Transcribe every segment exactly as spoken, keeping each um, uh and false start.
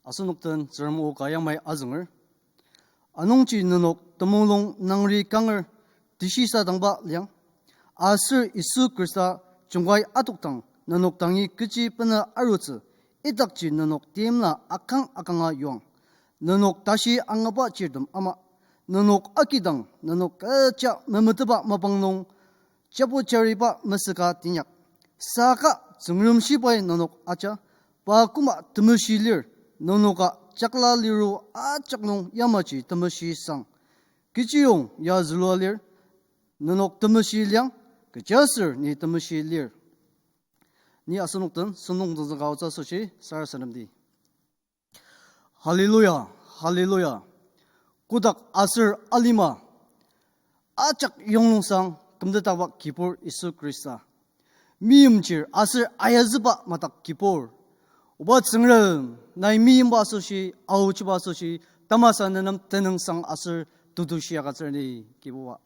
Asenok den Tsüngrem o ka yamai azünger. Anungji nenok temulung nangri kanger teshisadangba liang. Aser Yisu Khrista jungkai adokdang nenok dangi kechi bena arutsü, idakji nenok timla akang akanga yuang. Nenok tashi angaba chirtem ama, nenok akidang nenok kecha memeteba mapang nung, jabu jariba mesüka tinyak. Saka Tsüngrem shibai nenok aja, pa koma temeshi lir, nenoka jakla liru ajak nung yamaji temeshi sang. Kechiyong ya zülua lir, nenok temeshi liang, kechiaser ni temeshi lir. Ni asenok den sentong tenzüka aotsü asoshi sarasademdi. Hallelujah, hallelujah. Kotak aser alima ajak yonglungsang kümtetaba Kibur Yisu Khrista. Meimchir aser ayazüba madak Kibur. Oba Tsüngrem, nai meimba asoshi, aochiba asoshi, tamasa nenem tenüngsang aser tetushi agütsür ni Kibuba.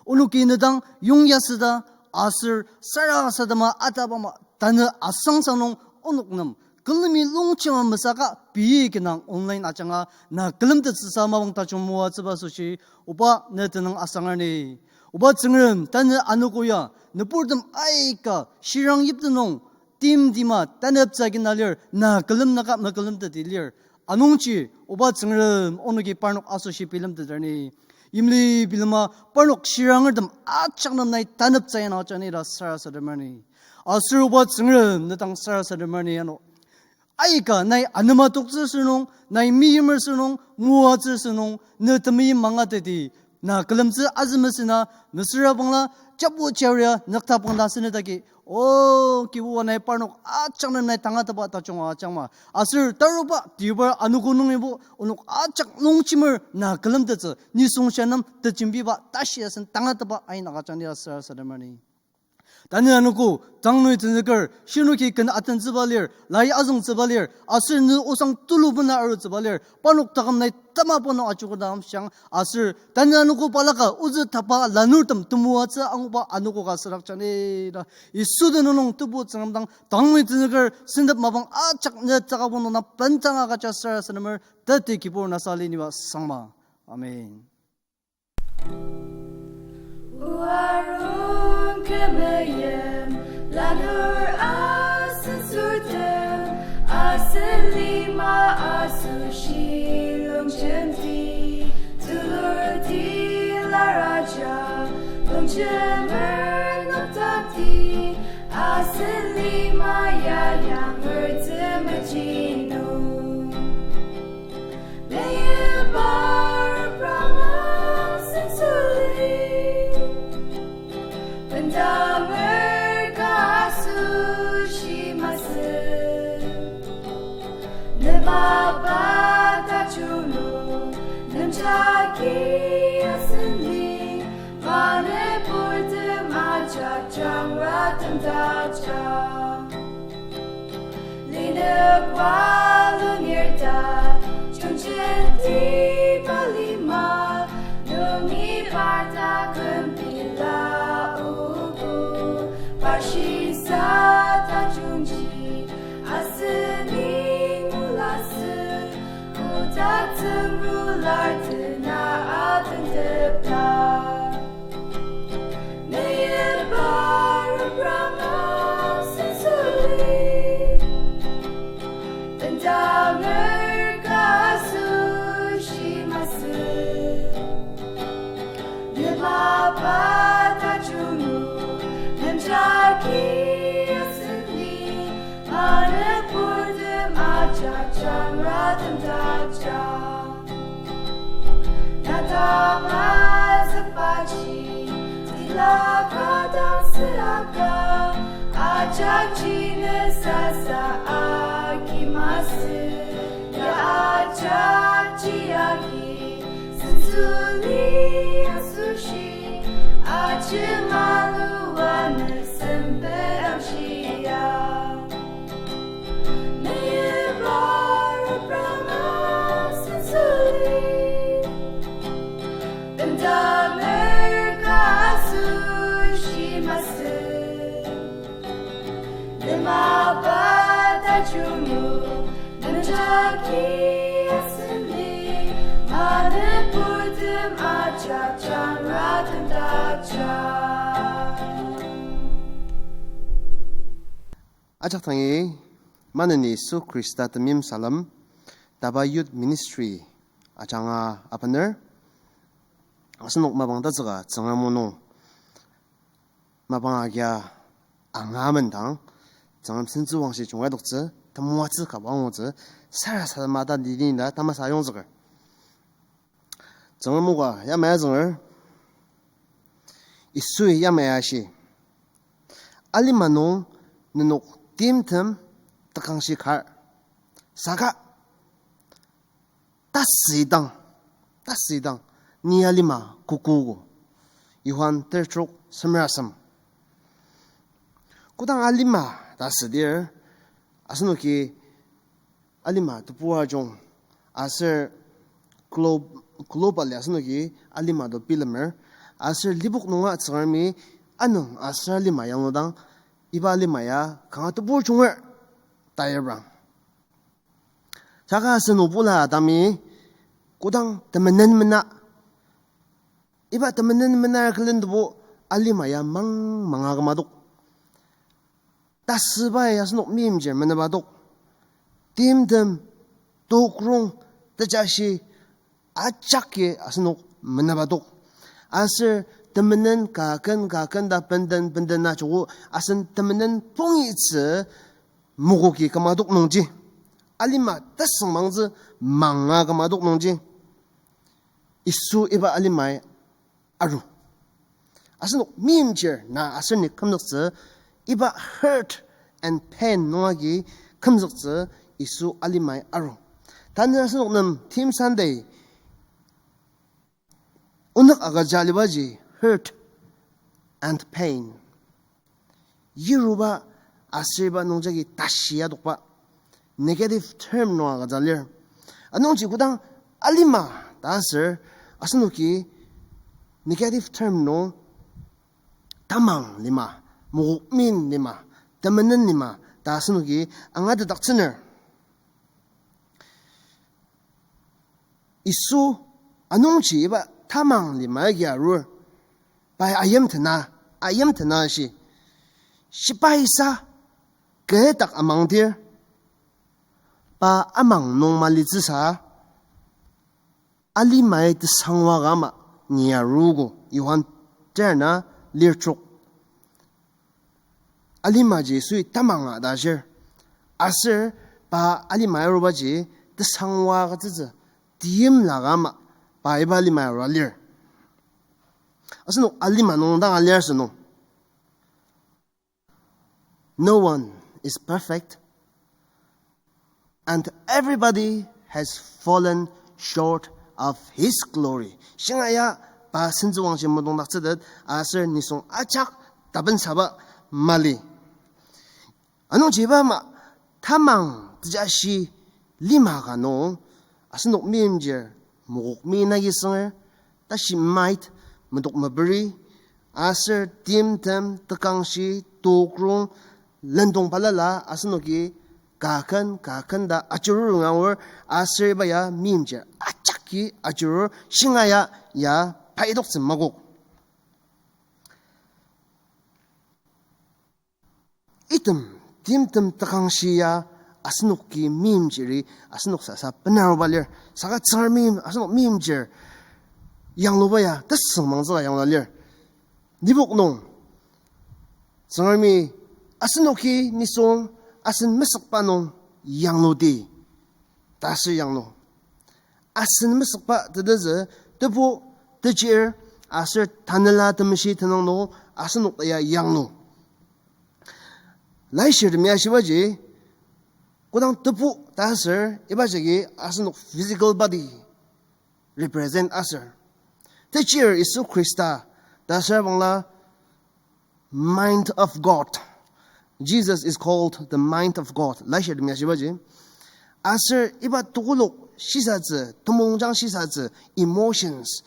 Onoki nedang yongyasüta aser sarasadema ataba ama tanü asangsang nung onok nem külemi longchima mesaka pei kinang online ajanga na külemtettsüsa mapang tajung moatsüba asoshi Oba ne tenüng asanger ni. Oba Tsüngrem tanü anogo ya nüburtem aika shirang yipti nung timtima taneptsü agina lir na külemnüka mekülemteti lir. Anungji Oba Tsüngrem onoki parnok asoshi bilemteter ni. Yimli bilema parnok shirangertem ajak nem nai taneptsü yana ajak ni ta sarasademer ni. Aser Oba Tsüngrem ne dang sarasademer ni ano. Aika nai anema toktsü sür nung, nai meimer sür nung, moatsü sür nung, ne temeim mangateti, na külemtsü azü mesüna, mesüra bangla, jabu jaria, nükta bangla sünü dagi, O Kibuba nai parnok ajak nem nai tangatetba tajung ajangma. Aser taruba, tiba anogo nungibo, onok ajak longchimer na külemtettsü, nisung sha nem tejembiba, tashi asen tangatetba ain agüjang ni ta sarasademer ni. Tanü anogo, tangnoi tenzüker, shinoki ken atentsüba lir, lai azüngtsüba lir, aser ne osang tulu bena arutsüba lir, parnok taküm nai tamaba nung ajukodang amshiang, aser tanü anogo balaka ozü taba lanurtem temoatsü anguba anogo ka südakjang ni ta. Yisu tenüng nung Tebu Tsüngrem dang tangnoi tenzüker, sentep mapang ajak ne takabo nung na bendang agüja sarasademer, teti Kibur nasa liniba sangma. Amen. Arung kümeyim lanur asen sütem, asen lima asoshi longjemdi, tulur tilara ja longjemer noktakdi, asen lima ya yangertem mejinu. Meyipa repranga sensuli, bendanger ka asoshi masü. Ne mapa tajung nung, nemjagi asen li, manipurtem ajak jangratem dakja. Linük walunir ta, chungchenti balima, nungi parta küm pila uku, parshisa tajungji, aseni ngulasü, kotak tsüngrular tena atentepla. Meyipa repranga sensuli, bendanger ka asoshi masü. Ne mapa tajung nung, nemjagi asen li, manipurtem ajak jangratem dakja. Nadang azübaji, tila ka dang süaka, ajakji ne sasa agi masü, ya ajakji agi, sensuli asoshi, ajemalu wa ne sempet amshia. Meyipa repranga sensuli, bendanger ka asoshi masü. Ne mapa tajung nung, nemja Ajak dangi, maneni Yisu Khrista temeim salem, DABA Youth Ministry ajanga abener, asenok mapang tatsüka Tsüngrem o nung mapang agia anga mendang, Tsüngrem sentsüwangshi junga adoktsü, temoatsü kaba angutsü, sarasadema ta lidi na tamasa ayongzüker. Tsüngrem o ka yamai azünger, Yisui yamai ashi, alima nung nenok timtem tekangshi kar, saka tasüidang, tasüidang, ni alima kokogo. Johan tertrok semer asem. Kodang alima ta asüdir, asenoki alima tebur ajung, aser globe, globally asenoki alima to bilemer, aser lipok nunga Tsüngremi anüng aser alima yangludang, iba alima ya kanga tebur junger ta yarang. Saka asen obula Adami kodang temenen mena, iba temenen mena külen tebu alima ya mang manga kümadok. Tasübai asenok meimchir menüba tok. Timtem, tokrong, tejashi, ajaki asenok menüba tok. Aser temenen kaken kaken ta benden benden na joko asen temenen pongitsü mokoki kümadok nungji, alima tesüngmangtsü manga kümadok nungji, Yisu iba alimai aru. Asenok meimchir na aser ni kümzüktsü, iba hurt and pain nungi kümzüktsü Yisu alimai aru. Tanü asenok nem Theme Sunday onük agüja alibaji hurt and pain. Yiruba aser iba nungjagi tashi adokba negative term nung agüja lir. Anungji kodang alima ta aser asenoki negative term nung tamang lima, mokokmin lima, temenen lima ta asenoki angatetdaktsüner. Yisu anungji iba tamang lima agi arur. Pai ayimtena, ayimtena shi. Shibaisa kü dak amangdir, pa amang nung malitsüsa, alimai tesangwa ka ama ni aruogo, Johan terna lirtrok. Alimaji Yisui tamanga ta ashir. Aser pa alimai arubaji tesangwa agütsütsü, teimla ka ama pa iba alimai arua lir. Asenok alima nung dang alir asünung. No one is perfect, and everybody has fallen short of his glory. Shinga ya pa sentsüwangji mudongdaktsütet aser nisung ajak tabensaba mali. Anungji iba ama tamang tejashi lima ka nung asenok meimchir mokokmi nagi sünger, tashi mait, medok meperi, aser timtem, tekangshi, tokrong, lendong balala asenoki kaken kaken ta ajurur angur, aser iba ya meimchir ajaki ajurur, shinga ya ya paidoktsü makok. Item, timtem tekangshi ya asenoki meimchiri asenok sasa benaruba lir. Saka Tsüngremi asenok meimchir yangluba ya tesüngmangtsüka yangla lir. Nibok nung Tsüngremi asenoki nisung asen mesükba nung yangludi ta aser yanglu. Asen mesükba tetezü tebu, techir, aser tanela temeshi tenüng nung asenok ya yanglu. Laishirtemi ashibaji, kodang tebu ta aser, iba jagi asenok physical body represent aser, techir Yisu Khrista ta aser bangla mind of God. Jesus is called the mind of God. Laishirtemi ashibaji. Aser iba tekolak shisatsü, temongjang shisatsü, emotions,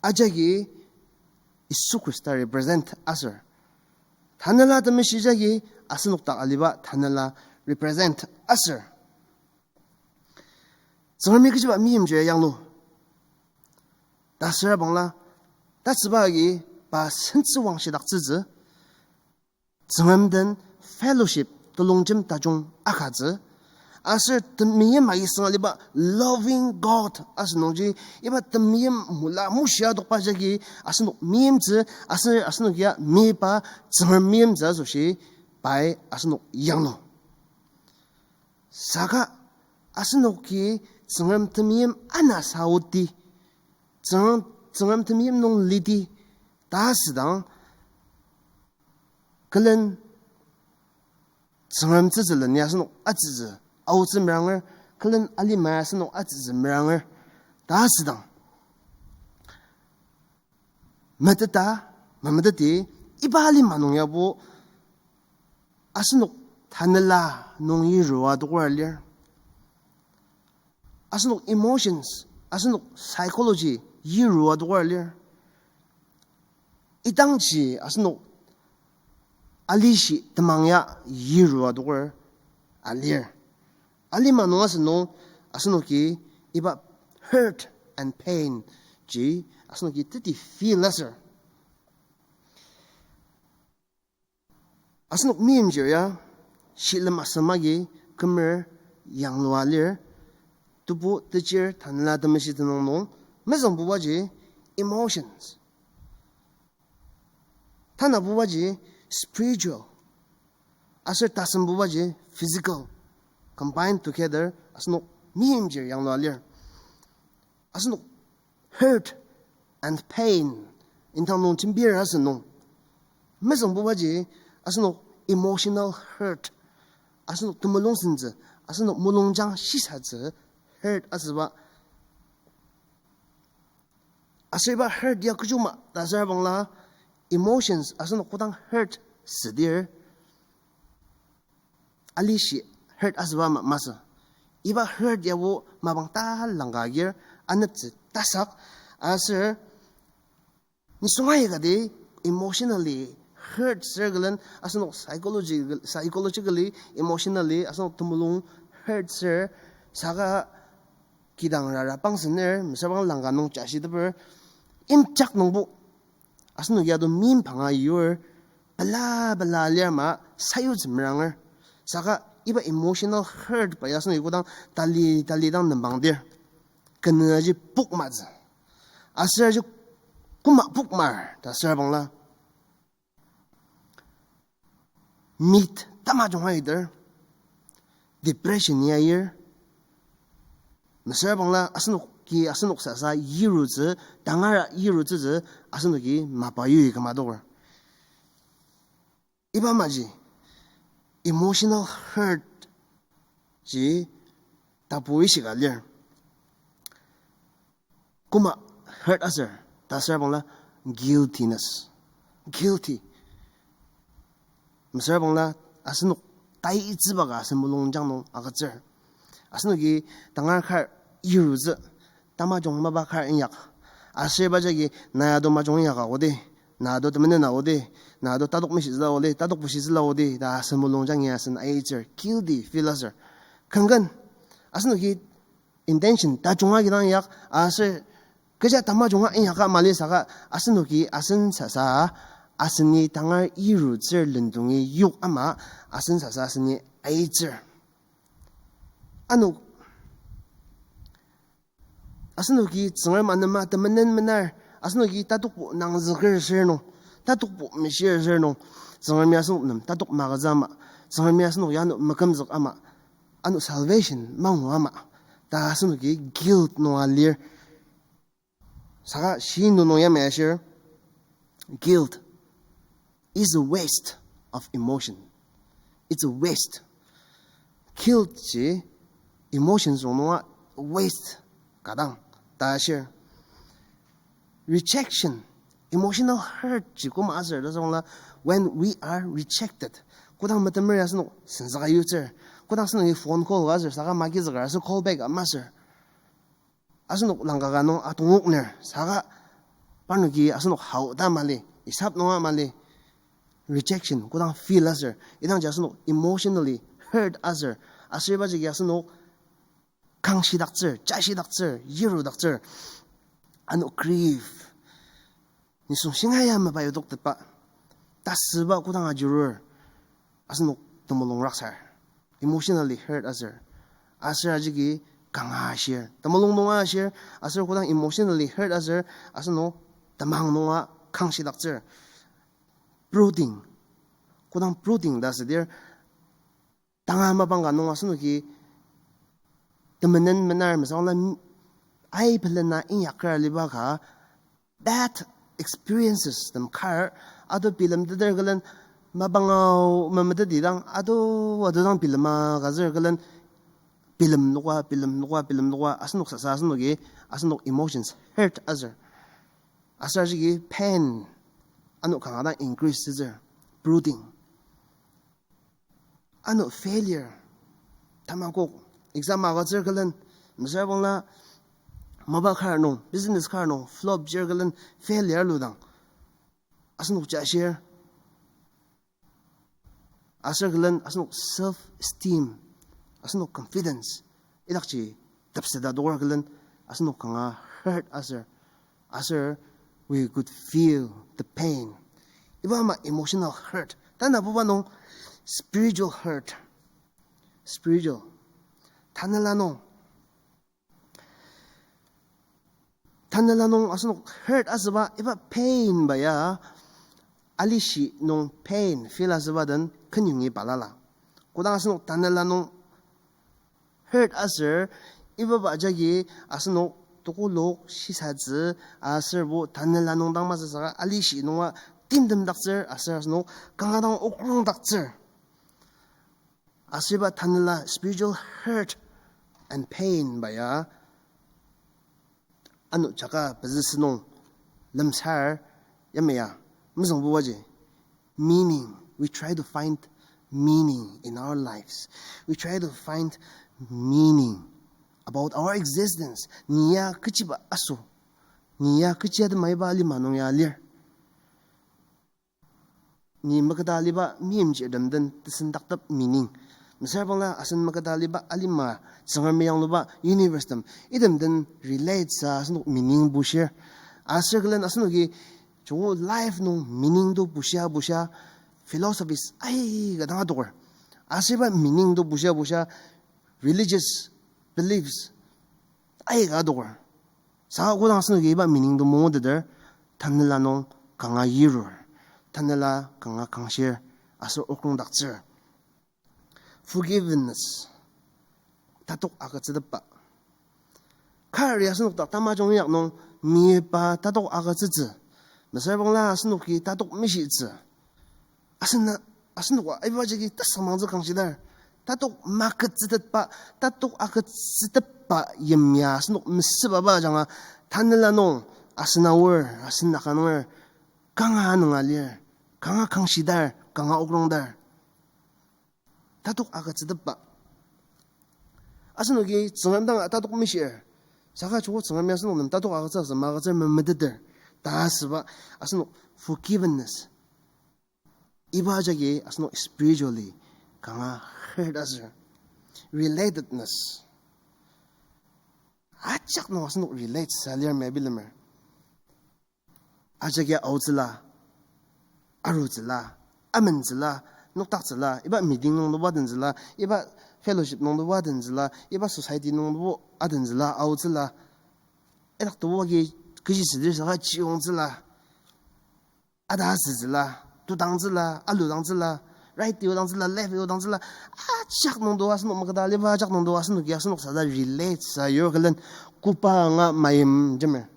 ajagi Yisu Khrista represent aser, tanela temeshi jagi asenok dak aliba tanela represent aser. Tsüngremi kechiba meimchir yanglu. Ta süra bangla, tasüba agi pa sentsüwang shidaktsütsü, Tsüngrem den fellowship, telongjem tajung akatsü. Aser temeim agi sünga liba loving God asünungji, iba temeim mula mushia tokba jagi asenok meimtsü, aser asenok ya meiba Tsüngrem meimtsü asoshi pai asenok yanglu. Saka asenoki Tsüngrem temeim ana saoti, Tsüngrem, Tsüngrem temeim nung liti ta asüdang, külen Tsüngrem tsütsülen ya asenok atsütsü aotsü meranger, külen alima asenok atsütsü meranger ta asüdang, meteta, memeteti, iba alima nung yabo asenok tanela nung yirua dokora lir. Asenok emotions, asenok psychology yirua dokora lir. Idangji asenok alishi temang ya yirua dokor alir. Alima nung asünung, asenoki iba hurt and pain ji asenoki teti feel asür. Asenok meimchir ya, shilem asem agi kümer yanglua lir, tebu techir tanela temeshi tenüng nung, mezüngbubaji emotions, tanabubaji spiritual, aser tasembubaji physical, combined together asenok meimchir yanglua lir. Asenok hurt and pain indang nung jembir asünung, mezüngbubaji asenok emotional hurt, asenok temulung sentsü, asenok mulungjang shisatsü hurt asüba. Aser iba hurt ya kechuma ta asür bangla, emotions asenok kodang hurt südir, alishi hurt asüba ama masü. Iba hurt yabo mapang talangka agir, aneptsü tasak, aser nisung aikati emotionally hurt sür külen asenok psychology, psychologically, emotionally asenok temulung hurt sür, saka kidang rara pangsener, mesüra bang langka nung jashiteper, imjak nungbo asenoki ado meim panga yur, pela pela lir ama sayutsü meranger. Saka iba emotional hurt ba ya asenoki kodang tali tali dang nembangdir, kenü aji pokmatsü, aser aji koma pokmar ta asür bangla, mood tamajung aiter, depression ya ir, mesüra bangla asenoki asenok sasa yirutsü, tangara yirutsütsü, asenoki mapa yui küma adoker. Iba amaji emotional hurt ji tapu ishika lir. Koma hurt asür ta asür bangla guiltiness, guilty. Mesüra bangla asenok taitsüba ka asen mulungjang nung agütsür. Asenoki tangar kar yirutsü, tamajung mapa kar inyak. Aser iba jagi na ado majung inyak aodi, na ado temenen aodi, na ado tatok meshitsüla aodi, tatok bushitsüla aodi ta asen mulungjang ya asen aitsür, guilty feel asür. Kangken asenoki intention tajunga kidang yak, aser kecha tamajunga inyaka mali saka asenoki asen sasa aseni tangar yirutsür lendongi yok ama asen sasa aseni aitsür. Ano asenoki Tsüngrem anema temenen menar, asenoki tatokbo nangzüker sür nung, tatokbo meshir sür nung, Tsüngremi asenok nem tatok magütsü ama, Tsüngremi asenok ya ano mekümzük ama, ano salvation mangu ama ta asenoki guilt nunga lir. Saka shi nunung yamai ashir, guilt is a waste of emotion. It's a waste. Guilt ji emotions rongnunga waste ka dang ta ashir. Rejection, emotional hurt ji koma asür ta süngla, when we are rejected. Kodang metemer ya asenok senzüka yutsür, kodang asenoki phone call ka asür saka magizüker aser call back ama asür, asenok langka ka nung atongokner saka parnoki asenok hao ta mali, isap nunga mali, rejection kodang feel asür, idangji asenok emotionally hurt asür, aser iba jagi asenok kangshidaktsür, jashidaktsür, yirudaktsür. Ano grief. Nisung shingaia mapayoktoktetba. Tasüba kodang ajurur. Asenok temulung raksar. Emotionally hurt aser. Aser ajigi kanga ashir. Temulung nunga ashir. Aser kodang emotionally hurt aser. Asenok temang nunga kangshidaktsür. Brooding. Kodang brooding ta asüdir, tanga mapang ka nung asenoki temenen menar mesangla m-, ai pelena inyaker aliba ka bad experiences tem kar, ato bilemteter külen mapang ao memeteti dang, ato, ato dang bilema kazür külen bilem noka, bilem noka, bilem noka, asenok sasa asenoki, asenok emotions hurt aser. Aser ajigi pain, ano kanga dang increase sütsür, brooding. Ano failure, tamakok, exam agütsür külen, mesüra bangla, mapa kar nung, business kar nung, flop jir külen, failure ludang. Asenok jashir. Aser külen asenok self-esteem, asenok confidence, idakji tepseta dokar külen asenok kanga hurt aser, aser we could feel the pain. Iba ama emotional hurt. Tanabuba nung spiritual hurt. Spiritual. Tanela nung Tanela nung asenok hurt asüba iba pain ba ya, alishi nung pain feel asüba den kenyongi balala. Kodang asenok tanela nung hurt aser, iba ba jagi asenok tokolok shisatsü aserbo tanela nung dang masü saka alishi nunga timtemdaktsür aser asenok kanga dang okrongdaktsür. Aser iba tanela spiritual hurt and pain ba ya, ano jaka pezü sünung lemsar yamai ya, mezüngbubaji. Meaning, we try to find meaning in our lives. We try to find meaning about our existence. Ni ya kechiba aso. Ni ya kechi atema iba alima nung ya lir. Ni maketa aliba meimchir tem den tesendaktep meaning. Mesüra bangla asen maketa aliba alima Tsüngremi yangluba universe tem item den relate sa asenok meaning bushir. Aser külen asenoki joko life nung meaning to bushia bushia philosophies aika dang adoker. Aser iba meaning to bushia bushia religious beliefs aika adoker. Saka kodang asenoki iba meaning to manguteter, tanela nung kanga yirur, tanela kanga kangshir, aser okrongdaktsür. Forgiveness, tatok agütsütepba. Kari asenok dak tamajung inyak nung mipa tatok agütsütsü. Mesüra bangla asenoki tatok mishitsü. Asena, asenoka iba jagi tasümangtsü kangshidar. Tatok makütsütetba, tatok agütsütepba yimya asenok mesübaba ajanga tanela nung asen aor, asen akanger, kanga nunga lir, kanga kangshidar, kanga okrongdar. Tatok agütsütepba. Asenoki Tsüngrem dang tatok mishir. Saka joko Tsüngremi asenok nem tatok agütsü asü magütsür memeteter ta asüba asenok forgiveness. Iba jagi asenok spiritually kanga hurt aser. Relatedness. Ajak nung asenok relate sa lir ma bilemer. Ajagi aotsüla, arutsüla, amentsüla, noktaktsüla, iba meeting nungbo adentsüla, iba fellowship nungbo adentsüla, iba society nungbo adentsüla, aotsüla. Idaktebu agi kechi südir saka chiyongtsüla. Ada asütsüla, tudangtsüla, aludangtsüla, right teodangtsüla, left teodangtsüla, ajak nungdo asenok maketa aliba ajak nungdo asenoki asenok sasa relate sa yur külen koba anga mayim jemer.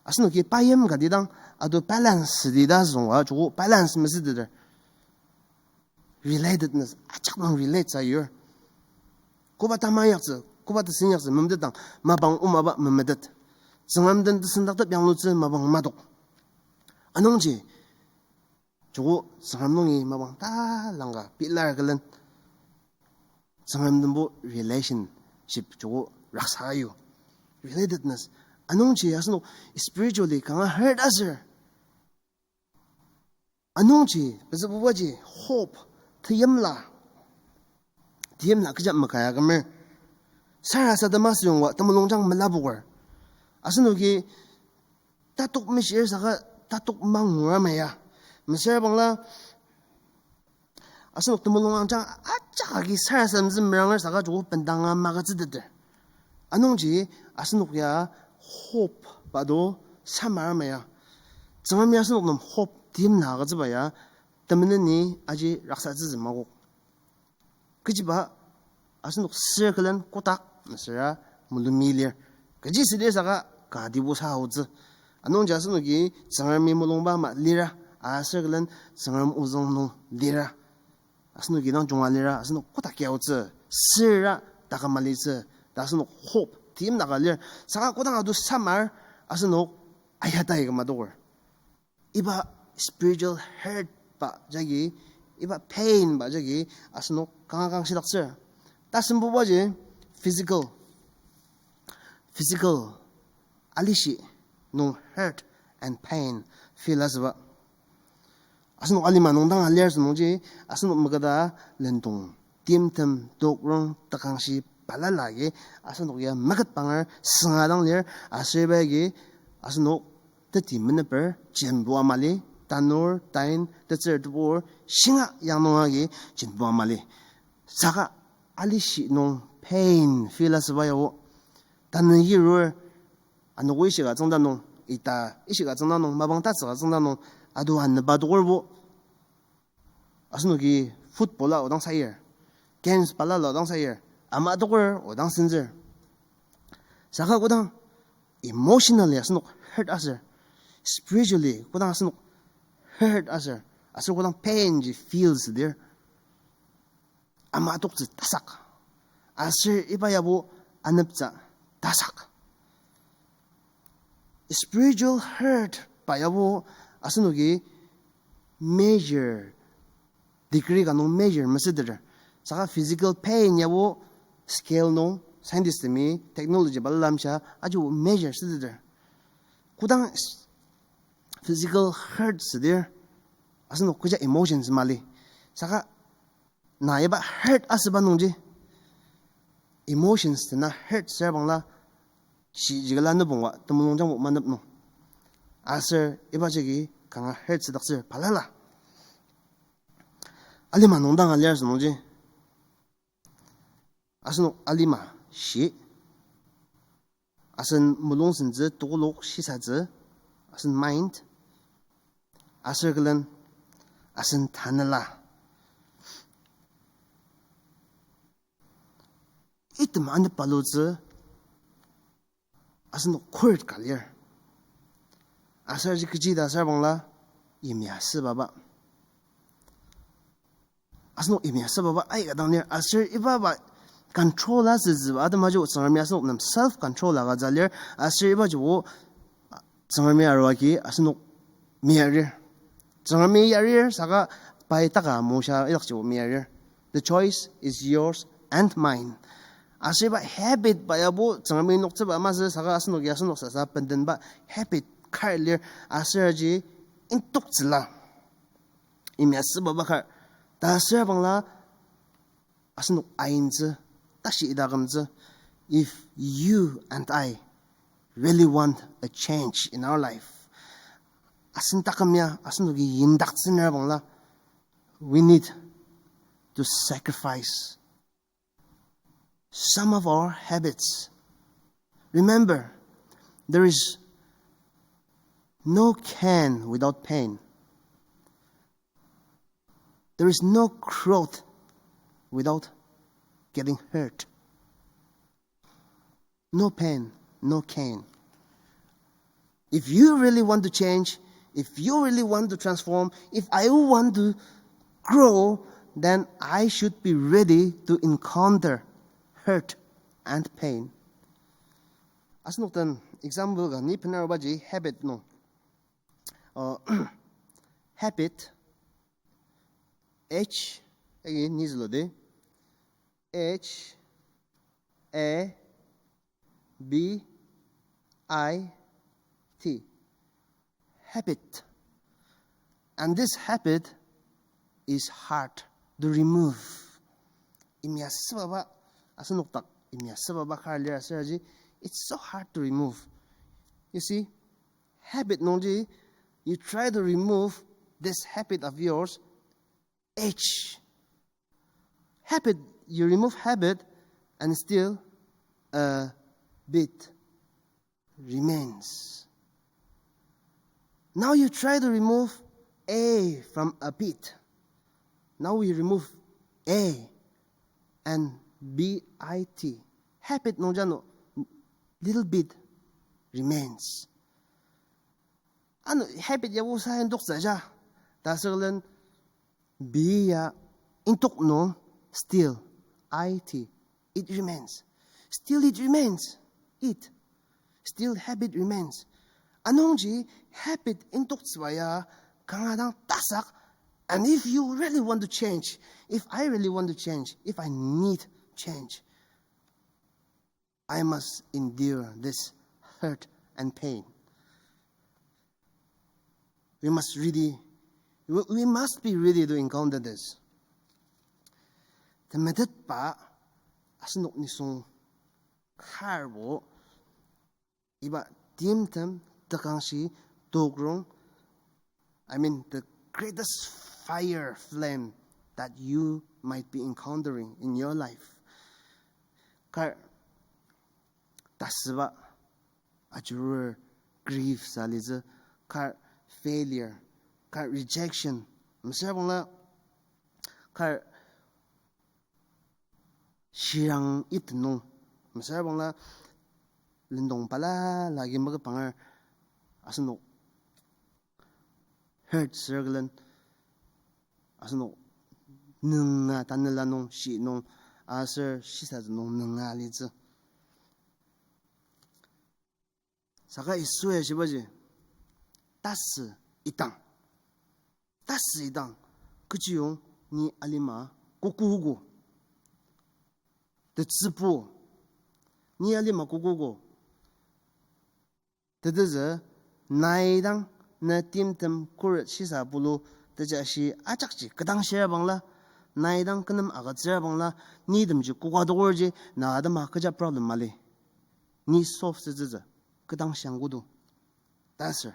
Asenoki payim kati dang, ato balance südi ta zünga, joko balance mesüteter. Relatedness, ajak nung relate sa yur. Koba tama inyaktsü, koba tesü inyaktsü, memetet dang, mapang omaba memetet. Tsüngrem den tesendaktep yanglutsü mapang matok. Anungji, joko Tsüngrem nungi mapang talangka pilar külen Tsüngrem denbo relationship joko raksa yu. Relatedness. Anungji asenok spiritually kanga hurt aser. Anungji, pezübubaji, hope, teyimla. Teyimla kecha makaya kümer. Sarasadema süyongba temulungjang melapoker. Asenoki tatok meshir saka tatok mangur ama ya. Mesüra bangla asenok temulung angjang ajak agi sarasademtsü meranger saka joko bendanga magütsüteter. Anungji asenok ya hope ba do samar ama ya. Tsüngremi asenok nem hope timla agütsüba ya, temeneni aji raksatsütsü makok. Kechiba asenok sür külen kotak mesüra mulumi lir. Kechi südir saka katibo sa aotsü. Anungji asenoki Tsüngremi mulungba ama lira, aser külen Tsüngrem ozüng nung lira. Asenoki dang junga lira, asenok kotak ya aotsü, süra taküm alitsü, ta asenok hope timla ka lir. Saka kodang ado samar, asenok ayatai küma doker. Iba spiritual hurt ba jagi, iba pain ba jagi, asenok kanga kangshidaktsür. Tasembubaji physical, physical, alishi nung hurt and pain feel asüba. Asenok alima nung dang alir asünungji, asenok maketa lendong, timtem, tokrong, takangshi, balala agi, asenok ya maket panger sünga dang lir, aser iba agi, asenok teti meneper jenbo amali, tanur, tain, tetsür, tebur, shinga yang nung agi jenbo amali. Saka alishi nung pain feel asüba yabo. Tanü yirur, anogo ishika tsüngda nung, ita ishika tsüngda nung, mapang tatsüka tsüngda nung, ado anüba tokerbo. Asenoki football a odang sayir, games balala odang sayir, ama toker odang senzür. Saka kodang emotionally asenok hurt aser, spiritually kodang asenok hurt aser, aser kodang pain ji feel südir, ama toktsü tasak. Aser iba yabo aneptsü tasak. Spiritual hurt ba yabo asenoki measure, degree ka nung measure masüteter. Saka physical pain yabo scale nung scientist temi technology balala amsha aji measure süteter. Kodang physical hurt südir, asenok kecha emotions mali. Saka na iba hurt asüba nungji, emotions tena hurt süra bangla, shi jikela nübongba temulungjangbo manep nung. Aser iba jagi kanga hurt südaktsür balala. Alima nung dang alir asünungji, asenok alima shi, asen mulung sentsü, tokolok shisatsü, asen mind, aser külen asen tanela. Item anep palutsü asenok khuret ka lir. Aser ji kechi ta asüra bangla, yimya sübaba. Asenok yimya sübaba aika dang lir, aser ibaba control asütsüba atema ji Tsüngremi asenok nem self control agütsü lir, aser iba jibo Tsüngremi arua agi asenok miyarir. Tsüngremi yarir saka pai taka Moshe idakjibo miyarir. The choice is yours and mine. Aser iba habit ba yabo Tsüngremi noktsüba masü saka asenoki asenok sasa bendenba habit kar lir, aser aji intoktsüla. Yimya sübaba kar. Ta asüra bangla asenok aintsü, tashi idakümtsü, if you and I really want a change in our life, asen taküm ya asenoki yindaktsünüra bangla, we need to sacrifice some of our habits. Remember, there is no gain without pain. There is no growth without getting hurt. No pain, no gain. If you really want to change, if you really want to transform, if I want to grow, then I should be ready to encounter hurt and pain. Asenok den example ka ni penarubaji habit nung. Uh, habit, H, agi ni zülu di. H, A, B, I, T. Habit. And this habit is hard to remove. Imya sübaba asenok dak imya süba bakar lir aser aji, it's so hard to remove. You see, habit nungji, you try to remove this habit of yours, H. Habit, you remove habit, and still a bit remains. Now you try to remove A from a bit. Now we remove A and B I T. Habit nungji ano little bit remains. Ano habit ya osa indoktsü ja. Ta asülen B ya intok nung still I T, it remains. Still it remains. It. Still habit remains. Anungji habit indoktsüba ya kanga dang tasak. And if you really want to change, if I really want to change, if I need change, I must endure this hurt and pain. We must ready, we, we must be ready to encounter this. Temetetba asenok nisung karbo iba timtem tekangshi tokrong, I mean, the greatest fire flame that you might be encountering in your life. Kar tasüba ajurur grief sa litsü, kar failure, kar rejection, mesüra bangla kar shirang it nung, mesüra bangla lendong balala agi maka pangar asenok hurt circle asenok nünga tanela nung shi nung aser shisatsü nung nünga litsü. Saka Yisui ashibaji, tasü idang. Tasü idang. Kechiyong ni alima kokogo. Tetsübo. Ni alima kokogo. Tetezü, nai dang na timtem khuret shisa pulu tejashi ajakji kedang shira bangla, nai dang kü nem agütsüra bangla, ni temji koka tokorji, na atema kecha problem mali. Ni solve sütsütsü, kedang shang kodo. Ta sür.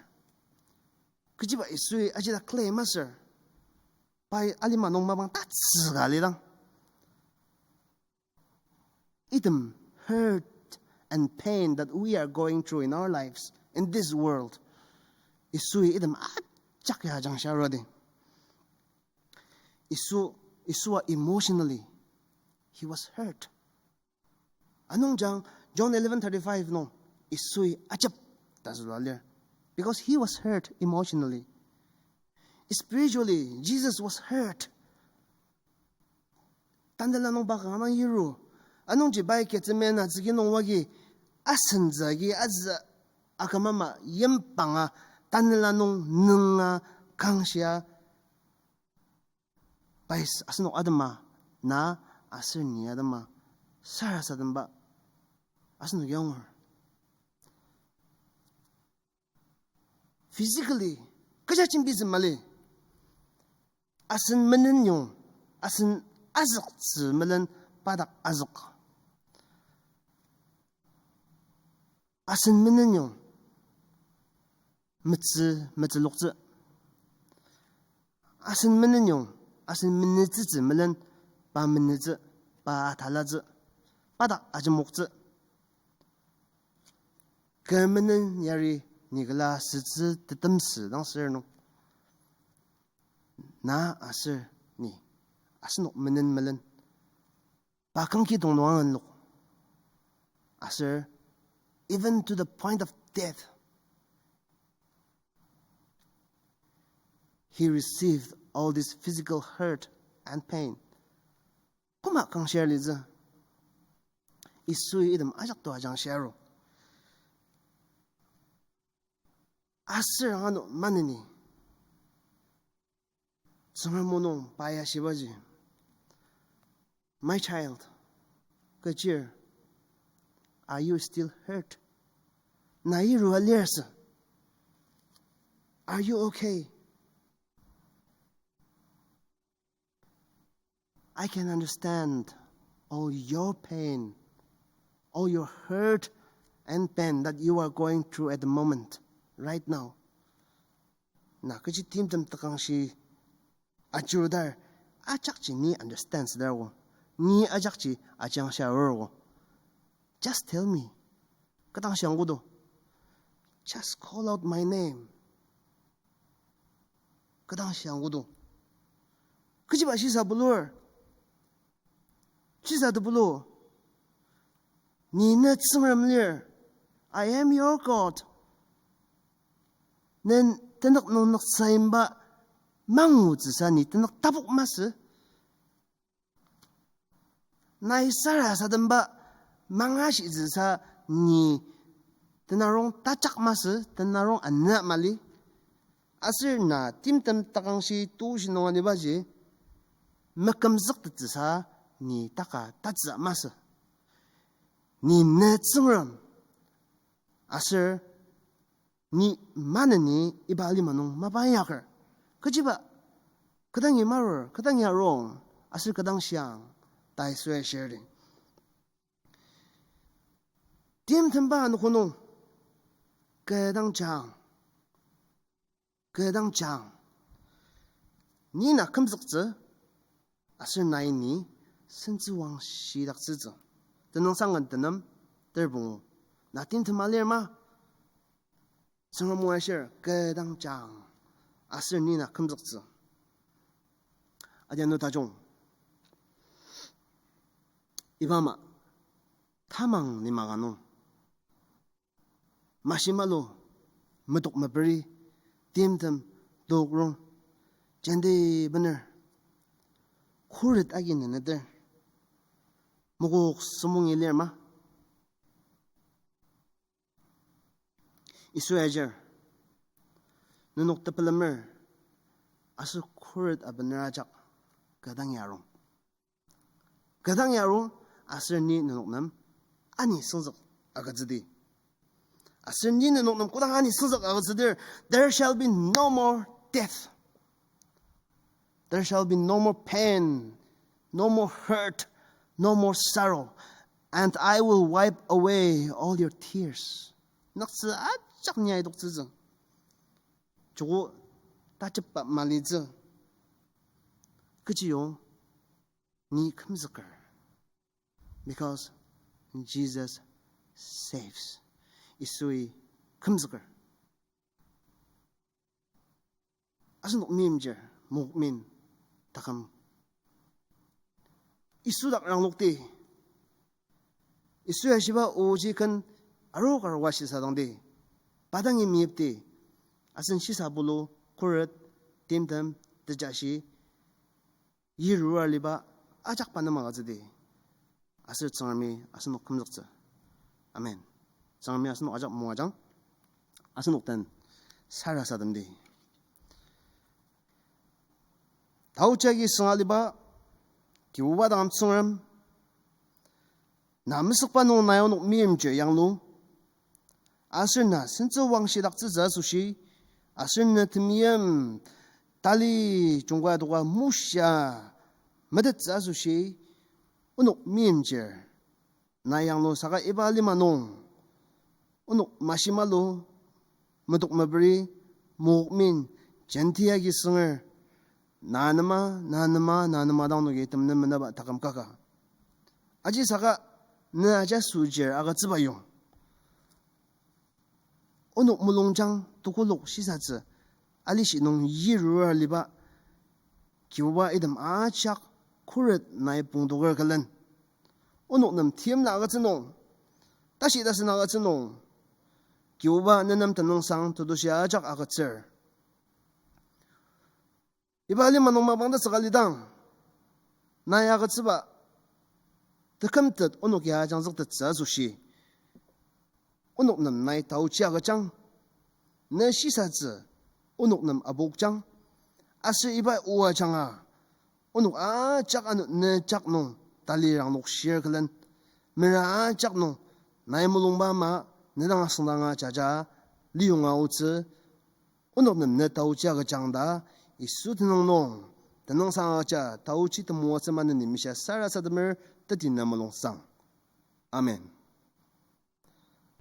Kechiba Yisui ajida claim asür. Pai alima nung mapang tatsüka lidang. Item hurt and pain that we are going through in our lives, in this world, Yisui item ajak ya ajang sharadi. Yisu, Yisua emotionally, he was hurt. Anungjang John eleven thirty-five nung, Yisui ajep ta zülua lir. Because he was hurt emotionally. Spiritually, Jesus was hurt. Tanela nung pa kanga yiru. Anungji pai Gethsemane atsüki nung wagi asen zagi azü akümama yimponga tanela nung nünga kangshia pai s-, asenok atema na aser ni atema sarasademba asenok yongur. Physically, kecha jembitsü mali. Asen menen yong, asen azüktsü melen padak azük. Asen menen yong, metsü, metsüloktsü. Asen menen yong, asen menütsütsü melen pa menütsü, pa atalatsü, padak ajemoktsü. Kü menen yari ni kala sütsü tetemsü dang sür nung. Na aser ni, asenok menen melen. Pa kangki tong nung angen lok. Aser, even to the point of death, he received all this physical hurt and pain. Koma kangshir litsü. Yisui item ajak to ajang shiaru. Aser ano maneni. Tsüngrem o nung pa ya shibaji. My child, kechir, are you still hurt? Na yirua lir sü? Are you okay? I can understand all your pain. all your hurt and pain that you are going through at the moment, right now. Na kechi timtem takangshi ajurudar, ajakji ni understand südargo, ni ajakji ajangshia arurgo. Just tell me. Kodang shiang kodo. Just call out my name. Kodang shiang kodo. Kechiba shisa bulur. Shisa tebulu. Ni ne Tsüngrem lir. I am your God. Nen tenük nung nüktsüimba mangutsüsa ni tenük tapok masü. Nai sarasademba mangashitsüsa ni tenarong tajak masü, tenarong ana mali. Aser na timtem takangshi tushi nung anibaji, mekümzüktettsüsa ni taka tatsü masü. Ni ne Tsüngrem, aser ni maneni iba alima nung mapa inyaker. Kechiba, kodangi marur, kodangi arung, aser kodang shiang, ta Yisui ashir di. Timtemba anogo nung, kodang jang, kodang jang, ni na kümzüktsü, aser nai ni sentsüwangshidaktsütsü. Tenüngsang ken tenem, ter pungu. Na timtem alir ma, Tsüngrem o ashir, kodang jang, aser ni na kümzüktsü. Adianu tajung. Iba ama, tamang lima ka nung, mashimalu, medok meperi, timtem, tokrong, jenti bener, khuret agi neneter, mokok sümungi lir ma. Yisui ajar, nenok tepelemer, aser khuret abener ajak, kodang yarung. Kodang yarung, aser ni nenok nem ani süngzük agütsüdi. Aser ni nenok nem kodang ani süngzük agütsüdir, there shall be no more death. There shall be no more pain, no more hurt, no more sorrow, and I will wipe away all your tears. Nüktsü ajak ni aidoktsütsü. Joko tajepba malitsü. Kechiyong ni kümzüker. Because Jesus saves. Yisui kümzüker. Asenok meimchir, mokmin, taküm. Yisu dak ranglokti. Yisu ya shiba oji ken aru karuka shisadangdi. Pa dangi meyipti. Asen shisa bulu, khuret, timtem, tejashi, yirura liba ajak pa nem agütsüdi. Aser Tsüngremi asenok kümzüktsü. Amen. Tsüngremi asenok ajak moajang. Asenok den sarasademdi. Taochi agi sünga liba, Kibuba dang Tsüngrem, na mesükba nung nai onok meimchir yanglu, aser na sentsüwangshidaktsütsü asoshi, aser na temeim tali jungka adoka mushia metettsü asoshi, onok meimchir na yanglu saka iba lima nung, onok mashimalu, medok meperi, mokmin, jenti agi sünger, na nema, na nema, na nema dang noki temenen menaba taküm kaka. Aji saka, ne aja sujir agütsüba yong, onok mulungjang tekolak shisatsü, alishi nung yirura liba, Kibuba item ajak khuret nai pongdoker külen, onok nem timla agütsü nung, tashi tasen agütsü nung, Kibuba nenem tenüngsang tetushi ajak agütsür. Iba lima nung mapang tasüka lidang, nai agütsüba tekümtet onok ya ajangzüktettsü asoshi, onok nem nai taochi agüjang, ne shisatsü onok nem apokjang, aser iba o ajanga, onok ajak ano ne jak nung tali ranglok shir külen, mera ajak nung nai mulungba ama ne dang asüngdanga jaja liyonga otsü, onok nem ne taochi agüjang ta, Yisu tenüng nung, tenüngsang agüja taochi temoatsü maneni mishia sarasademer teti na mulungsang. Amen.